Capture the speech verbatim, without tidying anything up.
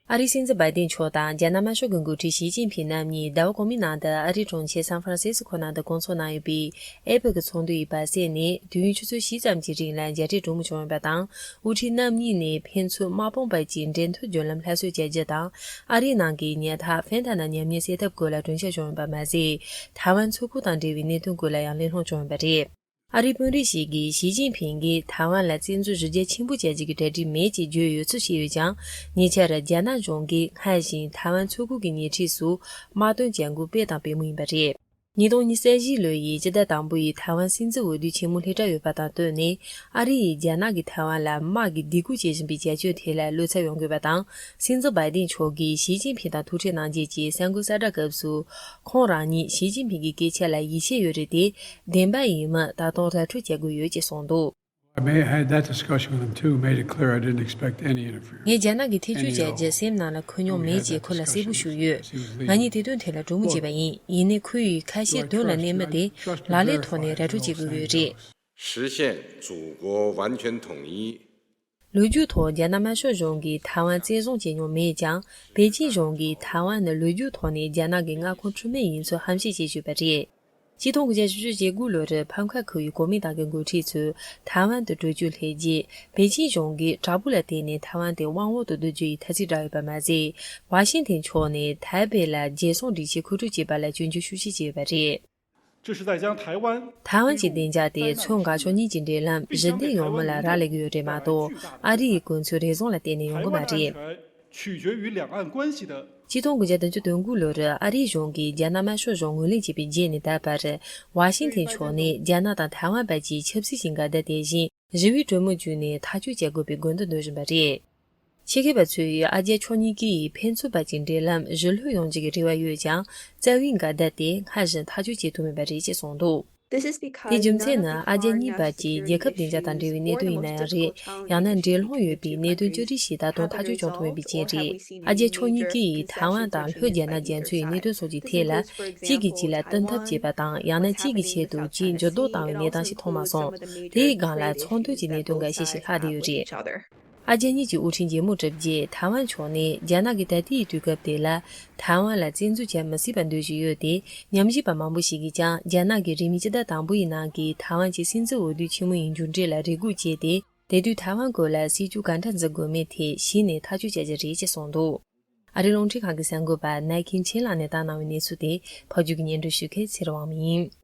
ཨ་རིའི་སྲིད་འཛིན་བྷའི་ཏིན་མཆོག་དང་རྒྱ་ནག་དམར་ཤོག་གི་འགོ་ཁྲིད་ཞི་ཅིན་ཕིང་རྣམ་གཉིས་ཟླ་བ་གོང་མའི་ནང་དུ་ཨ་རིའི་གྲོང་ཁྱེར་སན་ཧྥ་རན་སི་སི་ཁོ་ནང་དུ་གོ་འཚོགས་གནང་ཡོད་པའི་ཨེ་པེག་ཚོགས་འདུ་ཡི་བར་གསེང་ནས་དུས་ཡུན་ཆུ་ཚོད་བཞི་ཙམ་གྱི་རིང་ལ་མཇལ་འཕྲད་གྲོས་མོལ་བྱུང་ཡོད་པ་དང་། དབུ་ཁྲིད་རྣམ་གཉིས་ནས་ཕན་ཚུན་དམག་དཔུང་བར་གྱི་འབྲེལ་མཐུད་བརྒྱུད་ལམ་སླར་གསོ་བྱ་རྒྱུ་དང་། ཨ་རིའི་ནང་གི་ཉལ་ཐ་ཧྥན་ཐ་ན་ཉམས་ཉེས་སེལ་ཐབས་སྐོར་ལ་གྲོས་འཆར་བྱུང་ཡོད་པ་མ་ཟད། ཐའེ་ཝན་མཚོ་ཁུག་དང་འབྲེལ་བའི་གནད་དོན་སྐོར་ལ་ཡང་གླེང་སློང་བྱུང་ཡོད་པ་རེད། ཨ་རིའི་དཔོན་རིགས་ཤིག་གིས་ཞི་ཅིན་ཕིང་གིས་ཐའེ་ཝན་ལ་བཙན་འཛུལ་ཞི་རྒྱ་ཆེན་པོ་བྱ་རྒྱུ་གི་གྲ་སྒྲིག་མེད་ཅེས་བརྗོད་ཡོད་ཚུལ་བཤད་ཡོད་ཀྱང་། ཉེ་ཆར་རྒྱ་ནག་གཞུང་གིས་སྔར་བཞིན་ཐའེ་ཝན་མཚོ་ཁུག་གི་ཉེ་འཁྲིས་སུ་དམག་དོན་བྱ་འགུལ་སྤེལ་དང་སྤེལ་མུས་ཡིན་པ་རེད། ཉིས་སྟོང་ཉི་ཤུ་རྩ་བཞི་ལོ་ཡི་སྤྱི་ཟླ་དང་པོ་ཡི་ཐའེ་ཝན་སྲིད་འཛིན་འོས་བསྡུ་ཆེན་མོ་སླེབས་གྲབས་ཡོད་པ་དང་བསྟུན་ནས། ཨ་རི་ཡིས་རྒྱ་ནག་གིས་ཐའེ་ཝན་ལ་དམག་གིས་སྡིགས་སྐུལ་བྱེད་བཞིན་པའི་བྱ་སྤྱོད་ཐད་ལ་བློ་འཚབ་ཡོང་དགོས་པ་དང་། སྲིད་འཛིན་བྷའི་ཏིན་མཆོག་གིས་ཞི་ཅིན་ཕིང་དང་ཐུག་འཕྲད་གནང་རྗེས་ཀྱི་གསར་འགོད་གསལ་བསྒྲགས་སྐབས་སུ། ཁོང་རང་ཉིད་ཞི་ཅིན་ཕིང་གི་སྐད་ཆ་ལ་ཡིད་ཆེས་ཡོད་རེད་དེ། བདེན་པ་ཡིན་མིན་ད་དུང་ར་འཕྲོད་བྱེད་དགོས་ཡོད་ཅེས་གསུངས་འདུག I may have had that discussion with him too, made it clear I didn't expect any interference. ངས་རྒྱ་ནག་གིས་ཐེ་བྱུས་བྱ་རྒྱུ་སེམས་ནང་ལ་འཁོར་མྱོང་མེད་ཅེས་ཁོ་ལ་གསལ་པོ་ཞུས་ཡོད། ང་གཉིས་དེ་དོན་ཐད་ལ་གྲོས་མོལ་བྱས་པ་ཡིན། ཡིན་ནའི་ཁོ་ཡིས་ཁ་ཞེ་དོན་ལ་གནས་མི་དེ་ལག་ལེན་ཐོག་ནས་ར་འཕྲོད་བྱེད་དགོས་ཀྱི་ཡོད་རེད། 实现祖国完全统一。 ལོ་རྒྱུས་ཐོག་རྒྱ་ནག་དམར་ཤོག་གཞུང་གིས་ཐའེ་ཝན་བཙན་བཟུང་བྱས་མྱོང་མེད་ཀྱང་། པེ་ཅིན་གཞུང་གིས་ཐའེ་ཝན་ནི་ལོ་རྒྱུས་ཐོག་ནས་རྒྱ་ནག་གི་མངའ་ཁོངས་འཁྲུལ་མེད་ཡིན་ཚུལ་ཧམ་བཤད་བྱེད་བཞིན་པ་རེད། ཆིག་སྟོང་དགུ་བརྒྱ་བཞི་བཅུ་ཞེ་དགུ་ལོར་ཕམ་ཁ་ཁུར་བའི་གོ་མིན་ཏང་གི་འགོ་ཁྲིད་ཚོས་ཐའེ་ཝན་དུ་བྲོས་བྱོལ་སླེབས་རྗེས། པེ་ཅིན་གཞུང་གིས་དྲག་པོ་ལ་བརྟེན་ནས་ཐའེ་ཝན་དེ་དབང་འོག་ཏུ་བསྡུ་རྒྱུ་ཡི་ཐ་ཚིག་བསྒྲགས་ཡོད་པ་མ་ཟད། ཝ་ཤིང་ཐན་ཕྱོགས་ནས་ཐའེ་པེ་ལ་རྒྱལ་སྲུང་སྒྲིག་ཆས་མཁོ་སྤྲོད་བྱས་པ་ལ་སྐྱོན་བརྗོད་ཤུགས་ཆེ་བྱས་ཡོད་པ་རེད། 这是在将台湾 ཐའེ་ཝན་གྱི་བདེ་འཇགས་དེ་མཚོ་འགག་ཕྱོགས་གཉིས་ཀྱི་འབྲེལ་ལམ་གཞི་རྟེན་ཡོང་མིན་ལ་རག་ལས་ཀྱི་ཡོད་རེད་མ་གཏོགས། ཨ་རི་ཡི་གོ་མཚོན་རེ་ཟུང་ལ་བརྟེན་ནས་ཡོང་གི་མ་རེད། 取决于两岸关系的 ཆིག་སྟོང་དགུ་བརྒྱ་བདུན་ཅུ་དོན་དགུ་ལོར་ཨ་རིའི་གཞུང་གིས་རྒྱ་ནག་དམར་ཤོག་གཞུང་ངོས་ལེན་བྱས་པའི་རྗེས་ནས་ད་བར། ཝ་ཤིང་ཐན་ཕྱོགས་ནས་རྒྱ་ནག་དང་ཐའེ་ཝན་བར་གྱི་ཆབ་སྲིད་ཀྱི་འགལ་ཟླ་དེ་བཞིན་ཞི་བའི་གྲོས་མོལ་བརྒྱུད་ནས་ཐག་གཅོད་བྱ་དགོས་པའི་དགོས་འདུན་འདོན་བཞིན་པ་རེད། ཆེད་མཁས་པ་ཚོས་ཨ་རྒྱ་ཕྱོགས་གཉིས་ཀྱིས་ཕན་ཚུན་བར་གྱི་འབྲེལ་ལམ་ཞི་ལྷོད་ཡོང་རྒྱུ་གི་རེ་བ་ཡོད་ཀྱང་། རྩ་བའི་འགལ་ཟླ་དེ་སྔར་བཞིན་ཐག་གཅོད་བྱེད་ཐུབ་མེད་པ་རེད་ཅེས་གསུངས་འདུག་དེའི་རྒྱུ་མཚན་ནི་ཨ་རྒྱ་གཉིས་བར་གྱི་རྒྱལ་ཁབ་བདེ་འཇགས་དང་འབྲེལ་བའི་གནད་དོན་ཡིན་ན་ཡང་རེད། ཡང་ན་འབྲེལ་ལྷུང་ཡོད་པའི་གནད་དོན་བཅུ་རེ་ཞིག་ད་དུང་ཐག་གཅོད་བྱུང་ཐུབ་མེད་པའི་རྐྱེན་རེད། ཨ་རྒྱ་ཕྱོགས་གཉིས་ཀྱིས་ཐའེ་ཝན་དང་ལྷོ་རྒྱ་ནག་རྒྱ་མཚོའི་གནད་དོན་སོགས་ཀྱི་ཐད་ལ་གཅིག་གིས་གཅིག་ལ་བསྟུན་ཐབས་བྱས་པ་དང་། ཡང་ན་གཅིག་གི་ཆེད་དུ་གཅིག་འགྱུར་ལྡོག་བཏང་བའི་གནས་སྟངས་ཤིག་མཐོང་མ་སོང་། དེའི་སྒང་ལ་ཚོང་དོན་གྱི་གནད་དོན་འགའ་ཤས་ཤིག་ལྷག་བསྡད་ཡོད་རེད། ཨ་རྒྱ་གཉིས་ཀྱི་དབུ་ཁྲིད་མཇལ་མོལ་གྲུབ་རྗེས་ཐའེ་ཝན་ཕྱོགས་ནས་རྒྱ་ནག་གིས་ད་ལྟའི་དུས་སྐབས་དེ་ལ་ཐའེ་ཝན་ལ་བཙན་འཛུལ་བྱ་མི་སྲིད་པ་འདོད་བཞིན་ཡོད་དེ། ཉམས་ཞིབ་པ་མང་པོ་ཞིག་གིས་ཀྱང་རྒྱ་ནག་གིས་རིང་མིན་སྤྱི་ཟླ་དང་པོ་ཡི་ནང་གི་ཐའེ་ཝན་གྱི་སྲིད་འཛིན་འོས་བསྡུ་ཆེན་མོ་ཡི་མཇུག་འབྲས་ལ་རེ་སྒུག་བྱས་ཏེ། དེ་དུས་ཐའེ་ཝན་སྐོར་ལ་སྲིད་ཇུས་ག་འདྲ་འཛིན་དགོས་མིན་ཐད་གཞི་ནས་ཐག་གཅོད་བྱ་རྒྱུ་རེད་ཅེས་གསུངས་འདུག་ཨ་རིའི་རླུང་འཕྲིན་ཁང་གི་གསར་འགོད་པ་ནཱ་ཁིན་ཆིན་ལགས་ནས་བཏང་གནང་བའི་གནས་ཚུལ་དེ་ཕབ་སྒྱུར་གྱིས་སྙན་སྒྲོན་ཞུ་མཁན་ཚེ་རིང་དབང་མོ་ཡིན།